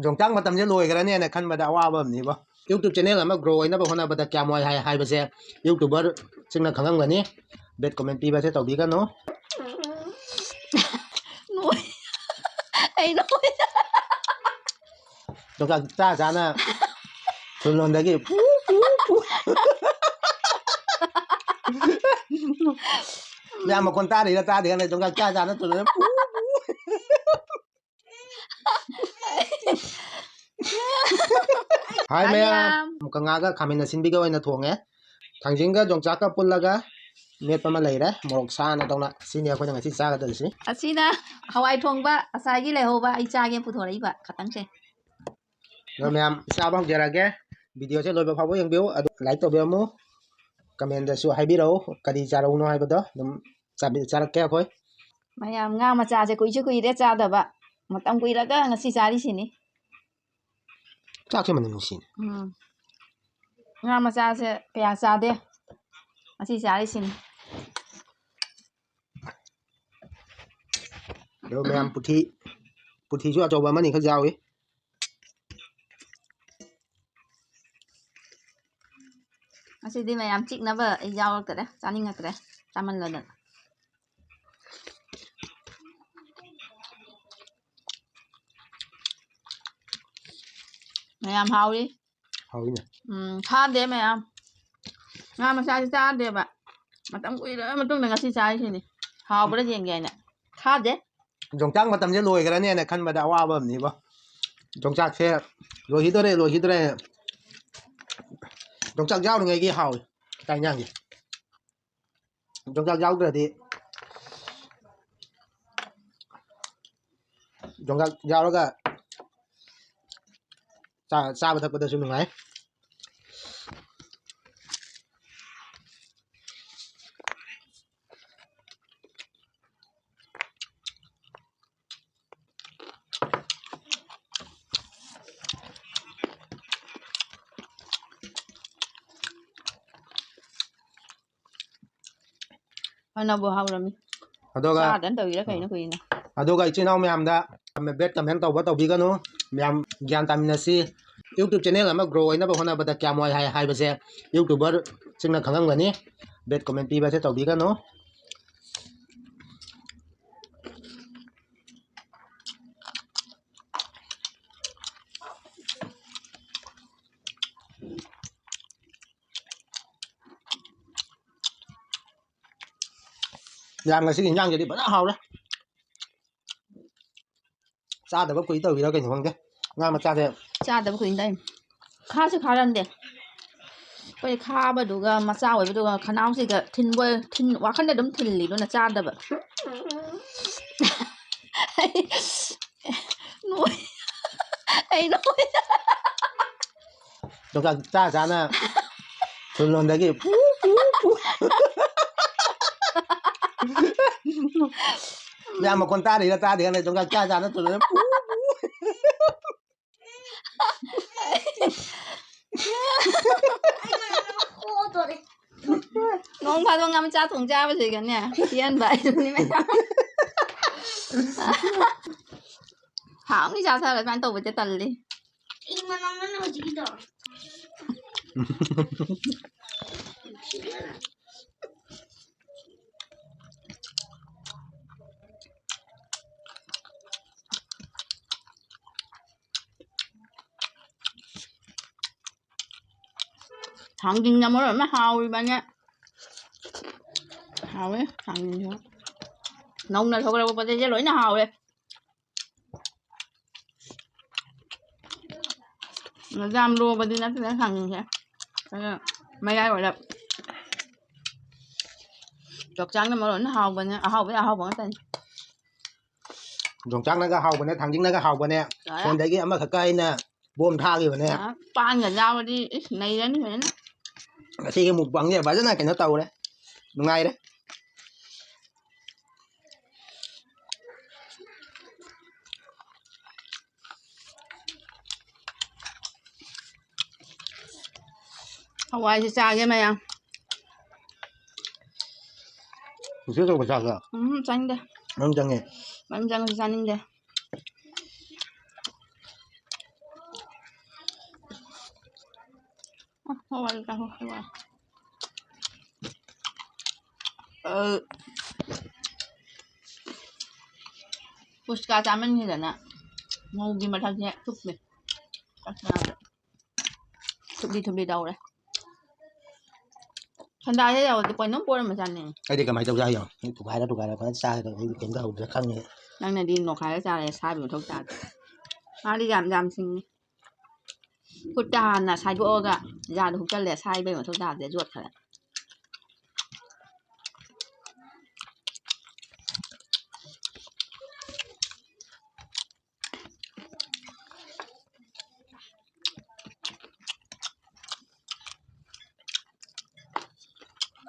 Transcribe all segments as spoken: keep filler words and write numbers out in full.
ꯌꯣꯡꯆꯥꯛ ꯃꯇꯝꯁꯦ ꯂꯣꯏꯈ꯭ꯔꯅꯦꯅ ꯈꯟꯕꯗ ꯑꯋꯥꯕ ꯑꯃꯅꯤꯕꯣ꯫ YouTube channel ꯑꯃ grow ꯑꯣꯏꯅꯕ ꯍꯣꯠꯅꯕꯗ ꯀꯌꯥꯝ ꯋꯥꯏ ꯍꯥꯏ ꯍꯥꯏꯕꯁꯦ YouTuberꯁꯤꯡꯅ ꯈꯪꯉꯝꯒꯅꯤ꯫ Bad comment ꯄꯤꯕꯁꯦ ꯇꯧꯕꯤꯒꯅꯨ꯫ ꯅꯣꯏ꯫ ꯑꯩ ꯅꯣꯏ꯫ ꯌꯣꯡꯆꯥꯛ ꯆꯥ ꯆꯥꯅ ꯊꯨꯟꯂꯣꯟꯗꯒꯤ ꯄꯨ, ꯄꯨ, ꯄꯨ꯫ ꯃꯌꯥꯝ ꯃꯈꯣꯟ ꯇꯥꯔꯤꯔ ꯇꯥꯗꯦ ꯈꯪꯗꯦ, ꯌꯣꯡꯆꯥꯛ ꯆꯥ ꯆꯥꯅ ꯊꯨꯟꯂꯣꯟꯗ ꯄꯨ, ꯄꯨ꯫ ꯍꯥꯏ ꯃꯌꯥꯝ, ꯀꯪꯉꯥꯒ ꯈꯥꯃꯦꯟ ꯑꯁꯤꯟꯕꯤꯒ ꯑꯣꯏꯅ ꯊꯣꯡꯉꯦ꯫ ꯊꯥꯡꯖꯤꯡꯒ ꯌꯣꯡꯆꯥꯛꯀ ꯄꯨꯜꯂꯒ ꯃꯦꯠꯄ ꯑꯃ ꯂꯩꯔꯦ, ꯃꯣꯔꯣꯛ ꯁꯥꯅ ꯇꯧꯅ꯫ ꯁꯤꯅꯤ ꯑꯩꯈꯣꯏꯅ ꯉꯁꯤ ꯆꯥꯒꯗꯧꯔꯤꯁꯤ꯫ ꯑꯁꯤꯅ ꯍꯋꯥꯏ ꯊꯣꯡꯕ ꯉꯁꯥꯏꯒꯤ ꯂꯩꯍꯧꯕ ꯑꯩ ꯆꯥꯒꯦ ꯄꯨꯊꯣꯔꯛꯏꯕ ꯈꯇꯪꯁꯦ꯫ ꯑꯗꯣ ꯃꯌꯥꯝ ꯆꯥꯕ ꯍꯧꯖꯔꯒꯦ꯫ Videoꯁꯦ ꯂꯣꯏꯕ ꯐꯥꯎꯕ ꯌꯦꯡꯕꯤꯌꯨ, ꯑꯗꯨ like ꯇꯧꯕꯤꯔꯝꯃꯨ꯫ Commentꯗꯁꯨ ꯍꯥꯏꯕꯤꯔꯛꯎ ꯀꯔꯤ ꯆꯥꯔꯧꯅꯣ ꯍꯥꯏꯕꯗꯣ, ꯑꯗꯨꯝ ꯆꯥꯕꯤ-, ꯆꯥꯔꯛꯀꯦ ꯑꯩꯈꯣꯏ꯫ ꯃꯌꯥꯝ ꯉꯥ ꯃꯆꯥꯁꯦ ꯀꯨꯏꯁꯨ ꯀꯨꯏꯔꯦ ꯆꯥꯗꯕ, ꯃꯇꯝ ꯀꯨꯏꯔꯒ ꯉꯁꯤ ꯆꯥꯔꯤꯁꯤꯅꯤ꯫ ꯆꯥꯛꯁꯦ ꯃꯅꯝ ꯅꯨꯡꯁꯤꯅꯦ꯫ ꯎꯝ꯫ ꯉꯥ ꯃꯆꯥꯁꯦ ꯀꯌꯥ ꯆꯥꯗꯦ, ꯉꯁꯤ ꯆꯥꯔꯤꯁꯤꯅꯤ꯫ ꯑꯗꯣ ꯃꯌꯥꯝ ꯄꯨꯊꯤ, ꯄꯨꯊꯤꯁꯨ ꯑꯆꯧꯕ ꯑꯃꯅꯤ ꯈꯛ ꯌꯥꯎꯏ꯫ ꯉꯁꯤꯗꯤ ꯃꯌꯥꯝ ꯆꯤꯛꯅꯕ ꯑꯩ ꯌꯥꯎꯔꯛꯇꯔꯦ, ꯆꯥꯅꯤꯡꯉꯛꯇ꯭ꯔꯦ ꯆꯥꯃꯜꯂꯗꯅ꯫ ꯃꯌꯥꯝ ꯍꯥꯎꯔꯤ꯫ ꯍꯥꯎꯏꯅꯦ꯫ ꯎꯝ, ꯊꯥꯗꯦ ꯃꯌꯥꯝ꯫ ꯉꯥ ꯃꯆꯥꯁꯦ ꯆꯥꯗꯦꯕ꯫ ꯃꯇꯝ ꯀꯨꯏꯔꯕ ꯃꯇꯨꯡꯗ ꯉꯁꯤ ꯆꯥꯔꯤꯁꯤꯅꯤ꯫ ꯍꯥꯎꯕ꯭ꯔꯥ ꯌꯦꯡꯒꯦ ꯍꯥꯏꯅ꯫ ꯊꯥꯗꯦ꯫ ꯌꯣꯡꯆꯥꯛ ꯃꯇꯝꯁꯦ ꯂꯣꯏꯈ꯭ꯔꯅꯦꯅ ꯈꯟꯕꯗ ꯑꯋꯥꯕ ꯑꯃꯅꯤꯕꯣ꯫ ꯌꯣꯡꯆꯥꯛꯁꯦ ꯂꯣꯏꯈꯤꯗꯣꯔꯦ, ꯂꯣꯏꯈꯤꯗꯣꯔꯦ꯫ ꯌꯣꯡꯆꯥꯛ ꯌꯥꯎꯔꯤꯉꯩꯒꯤ ꯍꯥꯎꯏ ꯆꯥꯛ ꯏꯟꯖꯥꯡꯁꯦ꯫ ꯌꯣꯡꯆꯥꯛ ꯌꯥꯎꯗ꯭ꯔꯗꯤ, ꯌꯣꯡꯆꯥꯛ ꯌꯥꯎꯔꯒ ꯆꯥ-, ꯆꯥꯕ ꯊꯛꯄꯗꯁꯨ ꯅꯨꯡꯉꯥꯏ꯫ ꯐꯅꯕꯨ ꯍꯥꯎꯔꯝꯃꯤ꯫ ꯑꯗꯨꯒ ꯆꯥꯗꯅ ꯇꯧꯔꯤꯔꯥ ꯀꯩꯅꯣ ꯀꯨꯏꯅ꯫ ꯑꯗꯨꯒ ꯏꯆꯤꯟ ꯏꯅꯥꯎ ꯃꯌꯥꯝꯗ bad comment ꯇꯧꯕ ꯇꯧꯕꯤꯒꯅꯨ꯫ ꯃꯌꯥꯝ ꯒ꯭ꯌꯥꯟ ꯇꯥꯃꯤꯟꯅꯁꯤ꯫ YouTube ꯆꯦꯅꯦꯜ ꯑꯃ ꯒ꯭ꯔꯣ ꯑꯣꯏꯅꯕ ꯍꯣꯠꯅꯕꯗ ꯀꯌꯥꯝ ꯋꯥꯏ ꯍꯥꯏ ꯍꯥꯏꯕꯁꯦ ꯌꯨꯇ꯭ꯌꯨꯕꯔꯁꯤꯡꯅ ꯈꯪꯉꯝꯒꯅꯤ꯫ ꯕꯦꯠ ꯀꯣꯃꯦꯟ ꯄꯤꯕꯁꯦ ꯇꯧꯕꯤꯒꯅꯨ꯫ ꯃꯌꯥꯝ, ꯉꯁꯤꯒꯤ ꯏꯟꯖꯥꯡꯁꯤꯗꯤ ꯐꯖꯅ ꯍꯥꯎꯔꯦ꯫ ꯆꯥꯗꯕ ꯀꯨꯏ ꯇꯧꯔꯤꯔꯥ ꯀꯩꯅꯣ ꯈꯪꯗꯦ, ꯉꯥ ꯃꯆꯥꯁꯦ꯫ ꯆꯥꯗꯕ ꯀꯨꯏꯅ ꯇꯧꯔꯤꯅꯦ꯫ ꯈꯥꯁꯨ ꯈꯥꯔꯝꯗꯦ꯫ ꯑꯩꯈꯣꯏ ꯈꯥꯕꯗꯨꯒ ꯃꯆꯥ ꯑꯣꯏꯕꯗꯨꯒ ꯈꯅꯥꯎꯁꯤꯗ ꯊꯤꯟꯕ, ꯊꯤꯟ-, ꯋꯥꯈꯜꯗ ꯑꯗꯨꯝ ꯊꯤꯜꯂꯤ ꯑꯗꯨꯅ ꯆꯥꯗꯕ꯫ ꯑꯩ ꯅꯣꯏ-, ꯑꯩ ꯅꯣꯏ-, ꯌꯣꯡꯆꯥꯛ ꯆꯥ ꯆꯥꯅ ꯊꯨꯟꯂꯣꯝꯗꯒꯤ ꯄꯨ, ꯄꯨ, ꯄꯨ꯫ ꯃꯌꯥꯝ ꯃꯈꯣꯟ ꯇꯥꯔꯤꯔ ꯇꯥꯗꯦ ꯈꯪꯗꯦ, ꯌꯣꯡꯆꯥꯛ ꯆꯥ ꯆꯥꯅ ꯊꯨꯟꯂꯣꯝꯗ ꯄꯨ, ꯄꯨ꯫ ꯅꯣꯡ ꯐꯥꯗꯣꯛ ꯉꯥ ꯃꯆꯥ ꯊꯣꯡ ꯆꯥꯕꯁꯤꯒꯅꯦ ꯄꯦꯟꯕ ꯍꯥꯏꯗꯨꯅꯤ ꯃꯌꯥꯝ꯫ ꯍꯥꯎꯅꯤ ꯆꯥꯊꯔꯒ ꯁꯨꯃꯥꯏꯅ ꯇꯧꯕꯁꯦ ꯇꯜꯂꯤ꯫ ꯏꯪ ꯃꯅꯝ ꯅꯝꯃꯦ ꯍꯧꯖꯤꯛꯀꯤꯗꯣ꯫ ꯊꯥꯡꯖꯤꯡꯅ ꯃꯔꯣꯟ ꯑꯃ ꯍꯥꯎꯔꯤꯕꯅꯦ꯫ ꯍꯥꯎꯋꯦ ꯊꯥꯡꯖꯤꯡꯁꯨ꯫ ꯅꯧꯅ ꯊꯣꯛꯂꯛꯄ ꯄꯣꯠ ꯆꯩꯁꯦ ꯂꯣꯏꯅ ꯍꯥꯎꯋꯦ꯫ ꯌꯥꯝ ꯂꯣꯕꯗꯤ ꯅꯠꯇ꯭ꯔꯦ ꯊꯥꯡꯖꯤꯡꯁꯦ꯫ ꯑꯗꯣ ꯃꯌꯥꯏ ꯑꯣꯏꯔꯞ꯫ ꯌꯣꯡꯆꯥꯛꯅ ꯃꯔꯣꯟ ꯑꯃ ꯍꯥꯎꯕꯅꯦ, ꯑꯍꯥꯎꯕꯩ ꯑꯍꯥꯎꯕ ꯉꯥꯛꯇꯅꯤ꯫ ꯌꯣꯡꯆꯥꯛꯅꯒ ꯍꯥꯎꯕꯅꯦ, ꯊꯥꯡꯖꯤꯡꯅꯒ ꯍꯥꯎꯕꯅꯦ꯫ ꯌꯥꯔꯦ꯫ ꯐꯣꯟꯗꯒꯤ ꯑꯃꯈꯛꯀ ꯑꯩꯅ ꯕꯣꯝ ꯊꯥꯈꯤꯕꯅꯦ꯫ ꯑ, ꯄꯥꯟꯒ ꯌꯥꯎꯔꯗꯤ ꯏꯁ, ꯅꯩꯔꯅꯤ ꯐꯖꯅ꯫ ꯉꯁꯤꯒꯤ ꯃꯨꯛꯕꯥꯡꯁꯦ ꯐꯖꯅ ꯀꯩꯅꯣ ꯇꯧꯔꯦ, ꯅꯨꯡꯉꯥꯏꯔꯦ꯫ ꯍꯋꯥꯏꯁꯦ ꯆꯥꯒꯦ ꯃꯌꯥꯝ꯫ ꯎꯆꯤ ꯑꯆꯧꯕ ꯆꯥꯒꯦ? ꯎꯝ, ꯆꯥꯅꯤꯡꯗꯦ꯫ ꯃꯅꯨꯡ ꯆꯪꯉꯦ꯫ ꯃꯅꯨꯡ ꯆꯪꯉꯁꯨ ꯆꯥꯅꯤꯡꯗꯦ꯫ ꯍꯋꯥꯏ ꯀꯥꯡꯍꯧ, ꯍꯋꯥꯏ꯫ ꯑ, ꯄꯨꯁꯀꯥ ꯆꯥꯃꯟꯈꯤꯗꯅ ꯉꯧꯒꯤ ꯃꯊꯛꯁꯦ ꯊꯨꯞꯄꯦ꯫ ꯆꯥꯛ ꯆꯥꯕꯗ ꯊꯨꯞꯂꯤ ꯊꯨꯞꯂꯤ ꯇꯧꯔꯦ꯫ ꯁꯟꯗꯥꯁꯦ ꯌꯥꯎꯔꯗꯤ ꯄꯣꯏꯅꯝ ꯄꯣꯔꯝꯕ ꯆꯥꯅꯤꯡꯉꯤ꯫ ꯑꯩꯗꯤ ꯀꯃꯥꯏꯅ ꯇꯧ ꯌꯥꯏꯅꯣ? ꯑꯩ ꯊꯨꯒꯥꯏꯔ ꯊꯨꯒꯥꯏꯔ ꯐꯖꯅ ꯆꯥꯒꯗꯕꯅꯤ꯫ ꯑꯩꯗꯤ ꯀꯩꯝꯇ ꯍꯧꯗ꯭ꯔꯦ ꯈꯪꯉꯦ꯫ ꯅꯪꯅꯗꯤ ꯅꯣꯈꯥꯏꯔ ꯆꯥꯔꯦ, ꯁꯥꯕꯤ ꯃꯊꯧ ꯇꯥꯗꯦ꯫ ꯃꯥꯗꯤ ꯌꯥꯝ ꯌꯥꯝ ꯁꯤꯡꯉꯤ꯫ ꯈꯨꯠꯇ ꯍꯥꯟꯅ ꯁꯥꯏꯗꯣꯛꯑꯒ ꯖꯥꯔꯗ ꯍꯨꯞꯆꯜꯂꯦ, ꯁꯥꯏꯕꯩ ꯃꯊꯧ ꯇꯥꯗꯦ, ꯌꯣꯠꯈꯔꯦ꯫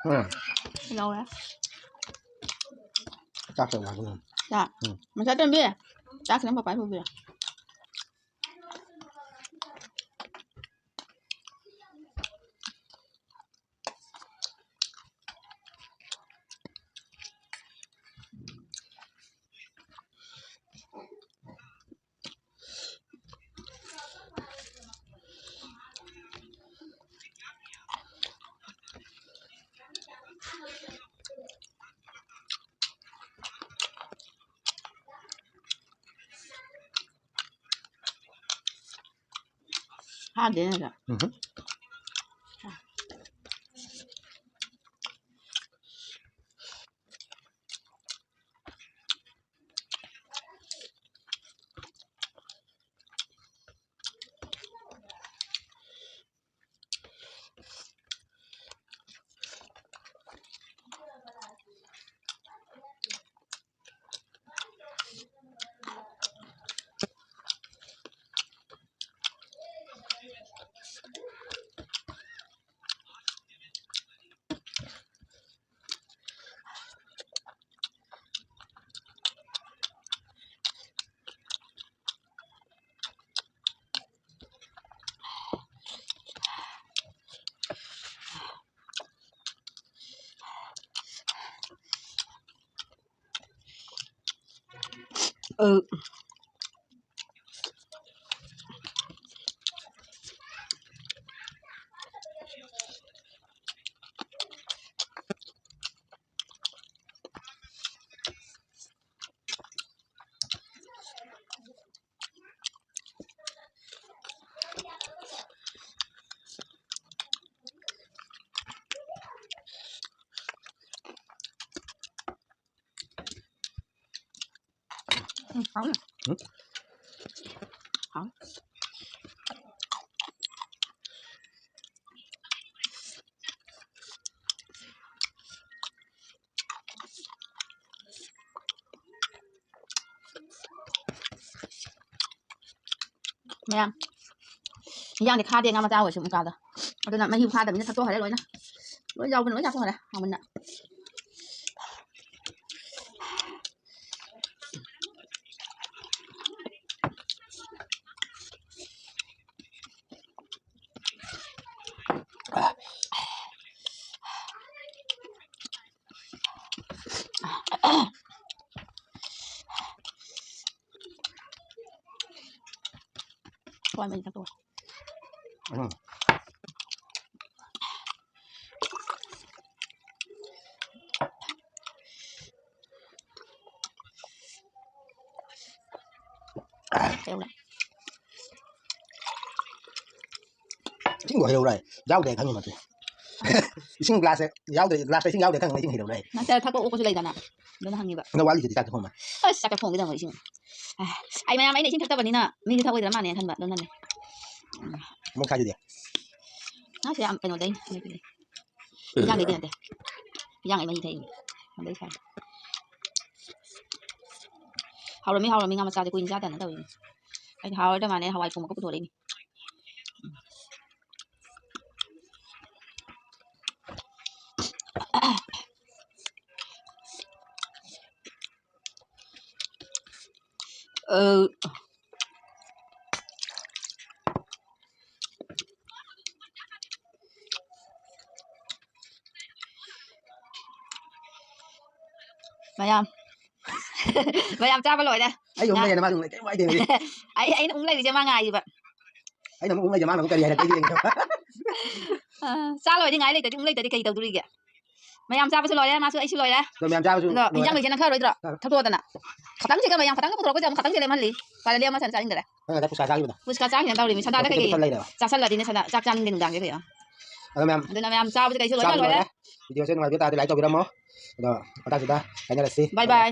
ꯎꯝ꯫ ꯂꯧꯔꯦ꯫ ꯆꯥꯛ ꯈꯔ ꯂꯥꯝꯒꯨꯝ꯫ ꯆꯥꯛ꯫ ꯎꯝ꯫ ꯃꯆꯥ ꯇꯣꯝꯕꯤ, ꯆꯥꯛ ꯈꯤꯇꯪ ꯄꯄꯥꯏ ꯄꯨꯕꯤꯔꯣ꯫ ꯍꯥꯗꯦꯅꯦ꯫ ꯎꯝ꯫ ꯑ꯫ ꯎꯝ꯫ ꯍꯥꯎ꯫ ꯃꯌꯥꯝ, ꯏꯟꯖꯥꯡꯗꯤ ꯈꯥꯗꯦ, ꯉꯥ ꯃꯆꯥ ꯑꯣꯏꯔꯁꯨ ꯃꯨꯀꯥꯗꯣ꯫ ꯑꯗꯨꯅ ꯃꯍꯤ ꯐꯥꯗꯕꯅꯤꯅ ꯊꯛꯇꯣꯛꯈ꯭ꯔꯦ ꯂꯣꯏꯅ꯫ ꯂꯣꯏ ꯌꯥꯎꯕꯅ ꯂꯣꯏ ꯆꯥꯊꯣꯛꯈ꯭ꯔꯦ ꯍꯥꯎꯃꯟꯅ꯫ ꯍꯋꯥꯏ ꯃꯍꯤ ꯊꯛꯇꯣꯛꯑꯣ꯫ ꯎꯝ꯫ ꯀꯩꯗꯧꯔꯦ? ꯏꯁꯤꯡꯗꯣ ꯍꯩꯔꯧꯔꯥꯏ ꯌꯥꯎꯗ꯭ꯔꯦ ꯈꯪꯉꯤ ꯃꯗꯨ꯫ ꯏꯁꯤꯡ ꯒ꯭ꯂꯥꯁꯁꯦ ꯌꯥꯎꯗ꯭ꯔꯦ, ꯒ꯭ꯂꯥꯁꯇ ꯏꯁꯤꯡ ꯌꯥꯎꯗ꯭ꯔꯦ ꯈꯪꯉꯤ ꯏꯁꯤꯡ ꯍꯩꯔꯧꯔꯥꯏ꯫ ꯅꯠꯇꯦ, ꯊꯛꯄ ꯑꯣꯛꯄꯁꯨ ꯂꯩꯗꯅ꯫ ꯑꯗꯨꯅ ꯍꯪꯉꯤꯕ꯫ ꯑꯗꯣ ꯋꯥꯠꯂꯤꯗꯨꯗꯤ ꯆꯥꯛꯇ ꯊꯣꯡꯕ꯫ ꯑꯁ, ꯆꯥꯛꯇ ꯊꯣꯡꯒꯗꯕ ꯏꯁꯤꯡ꯫ ꯑꯦ, ꯑꯩ ꯃꯌꯥꯝ ꯑꯩꯅ ꯏꯁꯤꯡ ꯊꯛꯇꯕꯅꯤꯅ ꯃꯤꯗꯤ ꯊꯛꯑꯣꯏꯗ꯭ꯔꯥ ꯃꯥꯅꯦ ꯈꯟꯕ ꯑꯗꯨꯝ ꯍꯪꯉꯤ꯫ ꯎꯝ꯫ ꯑꯃꯨꯛ ꯁꯥꯏꯗꯨꯗꯤ꯫ ꯉꯥꯁꯦ ꯌꯥꯝ ꯀꯩꯅꯣꯗꯩ ꯅꯠꯇꯦ꯫ ꯏꯟꯖꯥꯡꯗꯩꯗꯤ ꯅꯠꯇꯦ꯫ ꯏꯟꯖꯥꯡ ꯑꯩ ꯃꯍꯤ ꯊꯛꯏꯅꯦ꯫ ꯑꯗꯩ ꯁꯥꯏ꯫ ꯍꯥꯎꯔꯝꯃꯤ, ꯍꯥꯎꯔꯝꯃꯤ ꯉꯥ ꯃꯆꯥꯁꯦ ꯀꯨꯏꯅ ꯆꯥꯗꯅ ꯇꯧꯔꯤꯅꯦ꯫ ꯑꯩꯗꯤ ꯍꯥꯎꯔꯗ ꯃꯥꯜꯂꯦ ꯍꯋꯥꯏ ꯊꯣꯡꯕꯒ ꯄꯨꯊꯣꯔꯛꯏꯅꯦ꯫ ꯑ꯫ ꯃꯌꯥꯝ꯫ ꯃꯌꯥꯝ ꯆꯥꯕ ꯂꯣꯏꯔꯦ꯫ ꯑꯩ ꯑꯃꯨꯛ ꯉꯥ ꯂꯩꯌꯦꯅ ꯃꯥ ꯑꯗꯨꯝ ꯂꯩꯇꯦ, ꯅꯨꯡꯉꯥꯏꯇꯦ꯫ ꯑꯩ, ꯑꯩꯅ ꯑꯃꯨꯛ ꯂꯩꯔꯤꯁꯦ ꯃꯥ ꯉꯥꯏꯔꯤꯕ꯫ ꯑꯩꯅ ꯑꯃꯨꯛ ꯂꯩꯁꯦ ꯃꯥꯅ ꯑꯃꯨꯛ ꯀꯔꯤ ꯍꯥꯏꯔꯛꯀꯦ ꯌꯦꯡꯒꯦ꯫ ꯑ, ꯆꯥ ꯂꯣꯏꯔꯗꯤ ꯉꯥꯏ ꯂꯩꯇ꯭ꯔꯗꯤ ꯑꯃꯨꯛ ꯂꯩꯇ꯭ꯔꯗꯤ ꯀꯩ ꯇꯧꯗꯣꯔꯤꯒꯦ? ꯃꯌꯥꯝ ꯆꯥꯕꯁꯨ ꯂꯣꯏꯔꯦ, ꯃꯥꯁꯨ ꯑꯩꯁꯨ ꯂꯣꯏꯔꯦ꯫ ꯑꯗꯣ ꯃꯌꯥꯝ ꯆꯥꯕꯁꯨ ꯑꯗꯣ ꯂꯣꯏꯔꯦ꯫ ꯏꯟꯖꯥꯡ ꯂꯩꯁꯦ ꯅꯪ ꯈꯔ ꯂꯣꯏꯗ꯭ꯔꯣ? ꯈꯔ꯫ ꯊꯛꯇꯣꯛꯑꯣꯗꯅ꯫ ꯈꯇꯪꯁꯤꯒ ꯃꯌꯥꯝ ꯈꯇꯪꯒ ꯄꯨꯊꯣꯔꯛꯄꯁꯦ ꯑꯃꯨꯛ ꯈꯇꯪꯁꯦ ꯂꯦꯝꯍꯜꯂꯤ꯫ ꯐꯔꯦ, ꯂꯦꯝꯃ ꯁꯥꯟꯅ ꯆꯥꯅꯤꯡꯗꯔꯦ꯫ ꯅꯪ ꯉꯁꯥꯏ ꯄꯨꯁꯀꯥ ꯆꯥꯈꯤꯕꯗꯣ꯫ ꯄꯨꯁꯀꯥ ꯆꯥꯈꯤꯅ ꯇꯧꯔꯤꯃꯤ, ꯁꯟꯗꯥꯗ ꯀꯩꯀꯩ ꯂꯩꯔꯕ? ꯆꯥꯁꯜꯂꯗꯤꯅꯦ ꯁꯟꯗꯥ ꯆꯥꯛ ꯆꯥꯅꯤꯡꯗꯦ ꯅꯨꯡꯗꯥꯡꯁꯦ ꯀꯩꯅꯣ꯫ ꯑꯗꯣ ꯃꯌꯥꯝ ꯑꯗꯨꯅ ꯃꯌꯥꯝ ꯆꯥꯕꯁꯦ ꯀꯩꯁꯨ ꯂꯣꯏꯅ ꯆꯥꯕ ꯂꯣꯏꯔꯦ꯫ ꯂꯣꯏꯔꯦ꯫ ꯚꯤꯗꯤꯑꯣꯁꯦ ꯅꯨꯡꯉꯥꯏꯕꯤꯕ ꯇꯥꯔꯗꯤ ꯂꯥꯏꯛ ꯇꯧꯕꯤꯔꯝꯃꯣ꯫ ꯑꯗꯣ ꯃꯊꯪꯁꯤꯗ ꯀꯥꯏꯅꯔꯁꯤ꯫ ꯕꯥꯏ ꯕꯥꯏ꯫